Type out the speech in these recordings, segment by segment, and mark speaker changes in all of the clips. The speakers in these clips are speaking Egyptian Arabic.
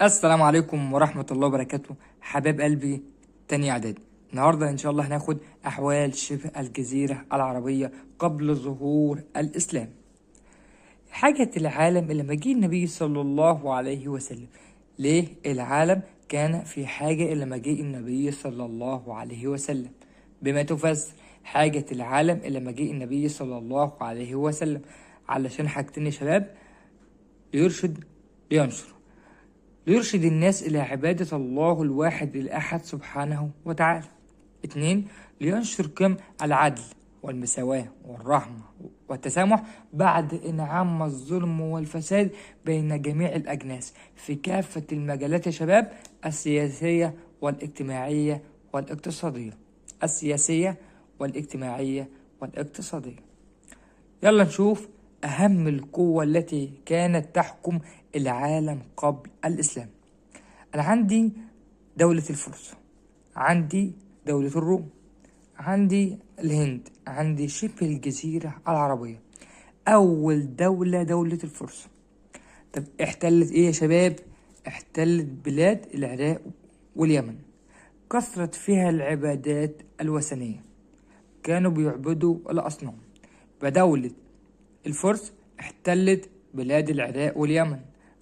Speaker 1: السلام عليكم ورحمة الله وبركاته حباب قلبي تاني إعداد. النهاردة إن شاء الله هناخد أحوال شبه الجزيرة العربية قبل ظهور الإسلام. حاجة العالم إلى مجيء النبي صلى الله عليه وسلم. ليه العالم كان في حاجة إلى مجيء النبي صلى الله عليه وسلم؟ بما تفسر حاجة العالم إلى مجيء النبي صلى الله عليه وسلم علشان حاجتين يا شباب: ليرشد لينشر، ليرشد الناس إلى عبادة الله الواحد الأحد سبحانه وتعالى. 2، لينشر قيم العدل والمساواة والرحمة والتسامح بعد إن عم الظلم والفساد بين جميع الأجناس في كافة المجالات يا شباب، السياسية والاجتماعية والاقتصادية. السياسية والاجتماعية والاقتصادية. يلا نشوف أهم القوة التي كانت تحكم العالم قبل الإسلام. أنا عندي دولة الفرس، عندي دولة الروم، عندي الهند، عندي شبه الجزيرة العربية. أول دولة دولة الفرس. طب احتلت إيه يا شباب؟ احتلت بلاد العراق واليمن، كثرت فيها العبادات الوثنية، كانوا بيعبدوا الأصنام. فدولة الفرس احتلت بلاد العراق واليمن،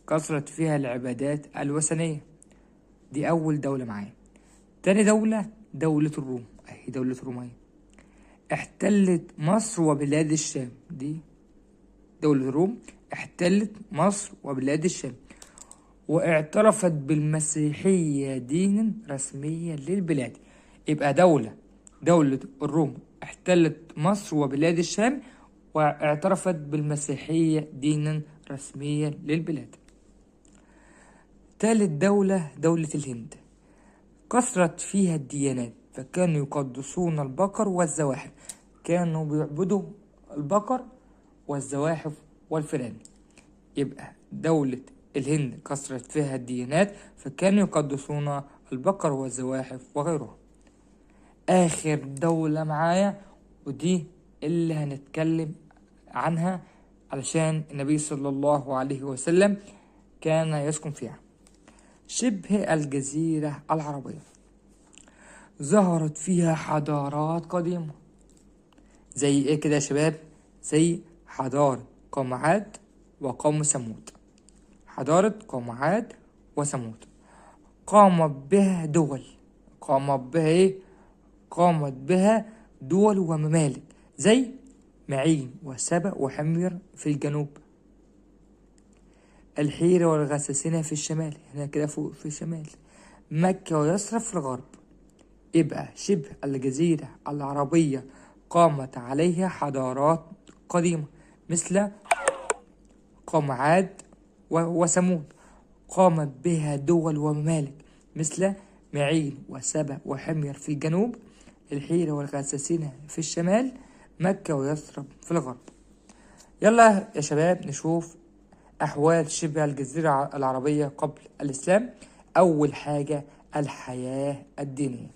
Speaker 1: كثرت فيها العبادات الوثنية. دي أول دولة معايا. تاني دولة دولة الروم، أهي دولة الرومية، احتلت مصر وبلاد الشام. دي دولة الروم احتلت مصر وبلاد الشام، واعترفت بالمسيحية دينا رسميا للبلاد. يبقى دولة الروم احتلت مصر وبلاد الشام واعترفت بالمسيحية دينا رسميا للبلاد. ثالث دولة دولة الهند، كثرت فيها الديانات، فكانوا يقدسون البقر والزواحف، كانوا بيعبدوا البقر والزواحف والفئران. يبقى دولة الهند كثرت فيها الديانات، فكانوا يقدسون البقر والزواحف وغيرها. آخر دولة معايا ودي اللي هنتكلم عنها علشان النبي صلى الله عليه وسلم كان يسكن فيها، شبه الجزيرة العربية. ظهرت فيها حضارات قديمة زي ايه كده يا شباب؟ زي حضارة قوم عاد وقوم ثمود. حضارة قوم عاد وثمود قامت بها دول، قامت بها ايه؟ قامت بها دول وممالك زي معين وسبأ وحمير في الجنوب، الحيرة والغساسنة في الشمال، هنا كده فوق في الشمال، مكة ويثرب في الغرب. يبقى شبه الجزيرة العربية قامت عليها حضارات قديمة مثل قوم عاد وثمود، قامت بها دول وممالك مثل معين وسبأ وحمير في الجنوب، الحيرة والغساسنة في الشمال، مكة ويثرب في الغرب. يلا يا شباب نشوف أحوال شبه الجزيرة العربية قبل الإسلام. أول حاجة الحياة الدينية.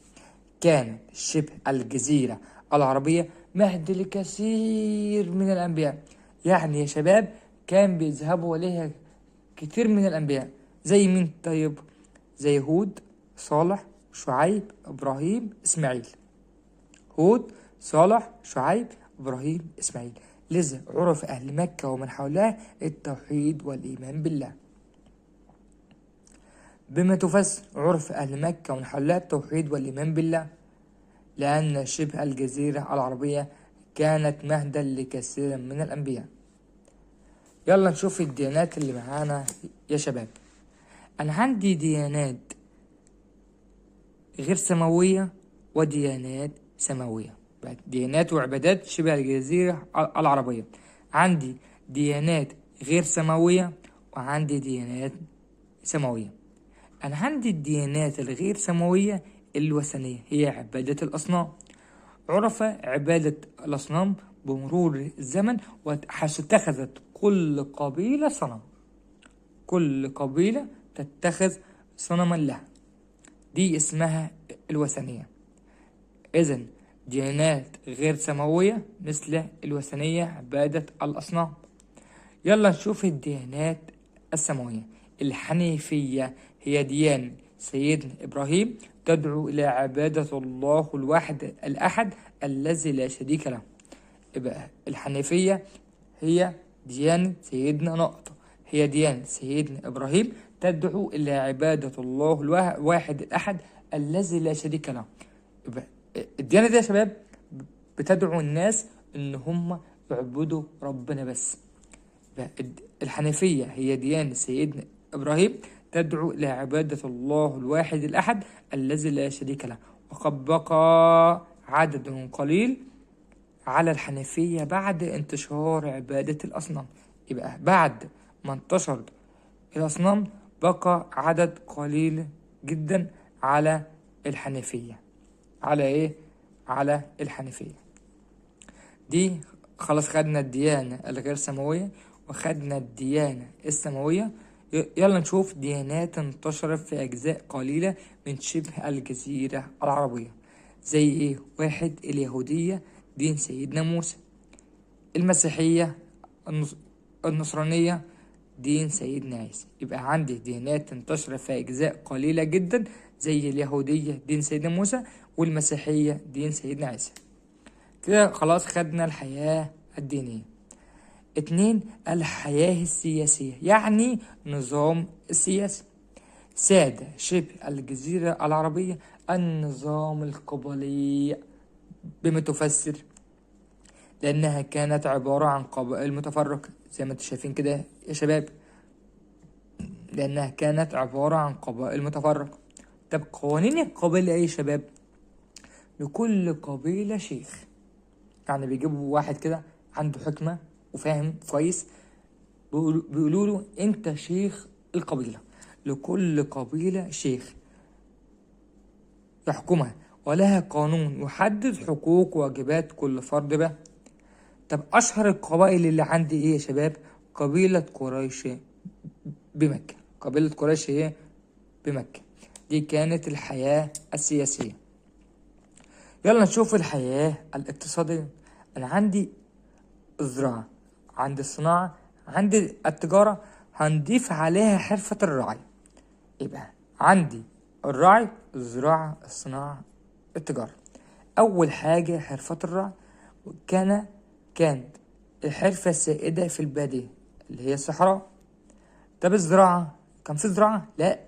Speaker 1: كانت شبه الجزيرة العربية مهد لكثير من الأنبياء، يعني يا شباب كان بيذهبوا إليها كتير من الأنبياء. زي مين طيب؟ زي هود، صالح، شعيب، إبراهيم، إسماعيل. هود، صالح، شعيب، إبراهيم، إسماعيل. لذا عرف أهل مكة ومن حولها التوحيد والإيمان بالله. بما تفسر عرف أهل مكة ومن حولها التوحيد والإيمان بالله؟ لأن شبه الجزيرة العربية كانت مهدا لكثير من الأنبياء. يلا نشوف الديانات اللي معانا يا شباب. أنا عندي ديانات غير سماوية وديانات سماوية، ديانات وعبادات شبه الجزيرة العربية. عندي ديانات غير سماوية وعندي ديانات سماوية. أنا عندي الديانات الغير سماوية الوثنية، هي عبادة الأصنام. عرف عبادة الأصنام بمرور الزمن، وحيث اتخذت كل قبيلة صنم، كل قبيلة تتخذ صنما لها، دي اسمها الوثنية. إذن ديانات غير سماوية مثل الوثنية عبادة الأصنام. يلا نشوف الديانات السماوية. الحنيفية هي ديانة سيدنا إبراهيم، تدعو إلى عبادة الله الواحد الأحد الذي لا شريك له. يبقى الحنيفية هي ديانة سيدنا نقطة، هي ديانة سيدنا إبراهيم، تدعو إلى عبادة الله الواحد الأحد الذي لا شريك له. يبقى الديانة دي يا شباب بتدعو الناس إن هم يعبدوا ربنا بس. الحنيفية هي ديانة سيدنا إبراهيم، تدعو إلى عبادة الله الواحد الأحد الذي لا شريك له. وقد بقى عدد قليل على الحنيفية بعد انتشار عبادة الأصنام. يبقى بعد ما انتشرت الأصنام بقى عدد قليل جدا على الحنيفية. على إيه؟ على الحنيفية. دي خلاص خدنا الديانة الغير سماوية وخدنا الديانة السماوية. يلا نشوف ديانات انتشرت في أجزاء قليلة من شبه الجزيرة العربية. زي إيه؟ واحد، اليهودية دين سيدنا موسى. المسيحية النصرانية دين سيدنا عيسى. يبقى عندي ديانات انتشرت في أجزاء قليلة جدا زي اليهودية دين سيدنا موسى والمسيحية دين سيدنا عيسى. كده خلاص خدنا الحياة الدينية. 2، الحياة السياسية، يعني نظام السياسي. ساد شبه الجزيرة العربية النظام القبلي بما تفسر، لأنها كانت عبارة عن قبائل متفرقة زي ما انتم شايفين كده يا شباب، لأنها كانت عبارة عن قبائل متفرقة. طب قوانين القبيلة ايه يا شباب؟ لكل قبيلة شيخ، يعني بيجيبوا واحد كده عنده حكمة وفاهم كويس، بيقولوا له انت شيخ القبيلة. لكل قبيلة شيخ يحكمها ولها قانون يحدد حقوق وواجبات كل فرد به. طب أشهر القبائل اللي عندي إيه يا شباب؟ قبيلة قريش بمكة. قبيلة قريش إيه؟ بمكة. دي كانت الحياة السياسية. يلا نشوف الحياة الاقتصادية. أنا عندي الزراعة، عندي الصناعة، عندي التجارة، هنضيف عليها حرفة الرعي. يبقى عندي الرعي، الزراعة، الصناعة، التجارة. أول حاجة حرفة الرعي، كانت الحرفة السائدة في البادية اللي هي الصحراء. طب الزراعة كان في زراعة؟ لا،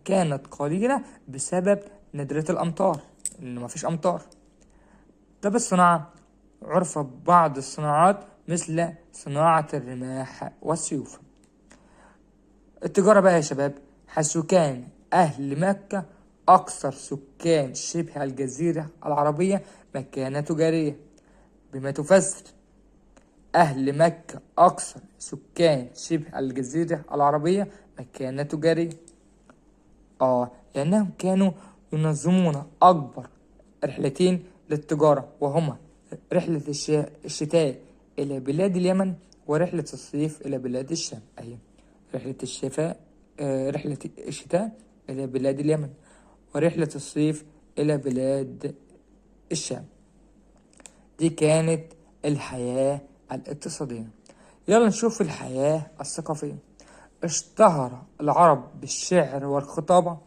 Speaker 1: كانت قليلة بسبب ندرة الأمطار، إنه مفيش أمطار. طب الصناعة، عرف بعض الصناعات مثل صناعة الرماح والسيوف. التجارة بقى يا شباب، حيث كان أهل مكة أكثر سكان شبه الجزيرة العربية مكانة تجارية، بما تفسر أهل مكة أكثر سكان شبه الجزيرة العربية مكانة تجارية. لأنهم كانوا ينظمون أكبر رحلتين للتجارة، وهما رحلة الشتاء إلى بلاد اليمن ورحلة الصيف إلى بلاد الشام. أي رحلة رحلة الشتاء إلى بلاد اليمن ورحلة الصيف إلى بلاد الشام. دي كانت الحياة الاقتصادية. يلا نشوف الحياة الثقافية. اشتهر العرب بالشعر والخطابة.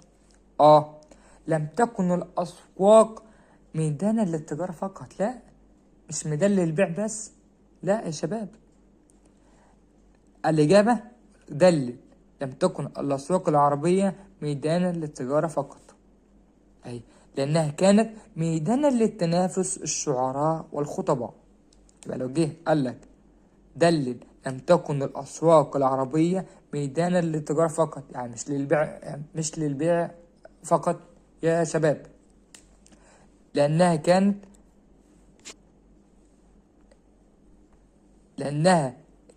Speaker 1: لم تكن الأسواق ميدانا للتجارة فقط، لا، مش ميدان للبيع بس، لا يا شباب. الإجابة دلل، لم تكن الأسواق العربية ميدانا للتجارة فقط، أي لأنها كانت ميدانا للتنافس الشعراء والخطباء. يبقى لو جه قال لك دلل لم تكن الأسواق العربية ميدانا للتجارة فقط، يعني مش للبيع فقط يا شباب، لأنها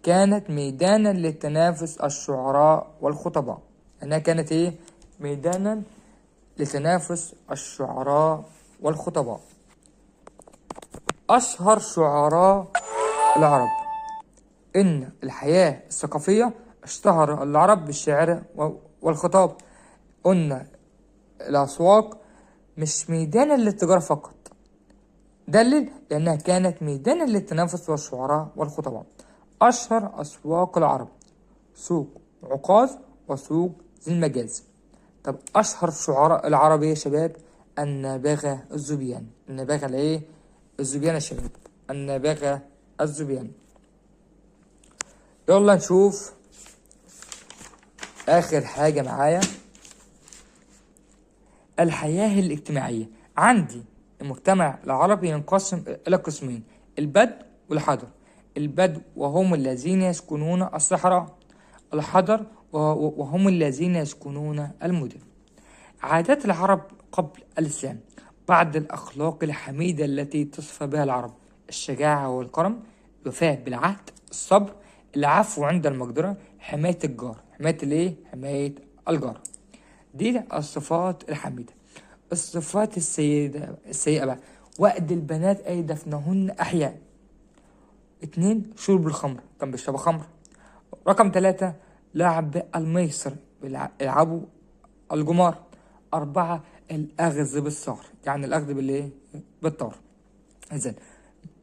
Speaker 1: كانت ميدانا للتنافس الشعراء والخطباء. لأنها كانت إيه؟ ميدانا لتنافس الشعراء والخطباء. أشهر شعراء العرب. إن الحياة الثقافية اشتهر العرب بالشعر والخطاب. قلنا الأسواق مش ميدانا للتجارة فقط، دلل لأنها كانت ميدانا للتنافس والشعراء والخطباء. أشهر أسواق العرب سوق عكاظ وسوق ذي المجاز. طب أشهر شعراء العرب يا شباب؟ النابغة الزبيان. النابغة الإيه؟ الزبيان يا شباب، النابغة الزبيان. يلا نشوف آخر حاجة معايا، الحياة الاجتماعية. عندي المجتمع العربي ينقسم إلى قسمين، البدو والحضر. البدو وهم الذين يسكنون الصحراء، الحضر وهم الذين يسكنون المدن. عادات العرب قبل الإسلام، بعض الأخلاق الحميدة التي تصف بها العرب: الشجاعة والكرم، الوفاء بالعهد، الصبر، العفو عند المقدرة، حماية الجار. حماية الايه؟ حماية الجار. دي الصفات الحميدة. الصفات السيئة بقى: وأد البنات أي دفنهن أحياء. 2 شرب الخمر، كان بيشربوا خمر. رقم 3 لعب الميسر، يلعبوا الجمار. 4 الأخذ بالثار، يعني الأخذ بالإيه؟ بالثار. إذن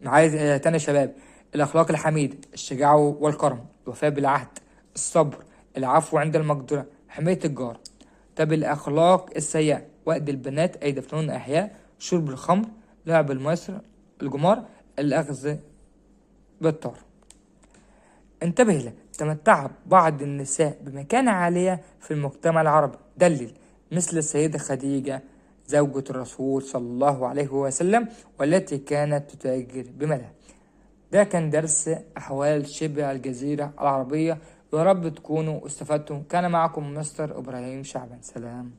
Speaker 1: معايا تاني يا شباب، الأخلاق الحميدة: الشجاعة والكرم، الوفاء بالعهد، الصبر، العفو عند المقدرة، حماية الجار. طب الأخلاق السيئة: وأد البنات أي دفنهن أحياء، شرب الخمر، لعب الميسر، الجمار، الأخذ بالثار. انتبه له، تمتع بعض النساء بمكانة عالية في المجتمع العربي، دلل، مثل السيدة خديجة زوجة الرسول صلى الله عليه وسلم، والتي كانت تتاجر بمالها. ده كان درس أحوال شبه الجزيرة العربية، ويا رب تكونوا استفدتم. كان معكم مستر إبراهيم شعبان، سلام.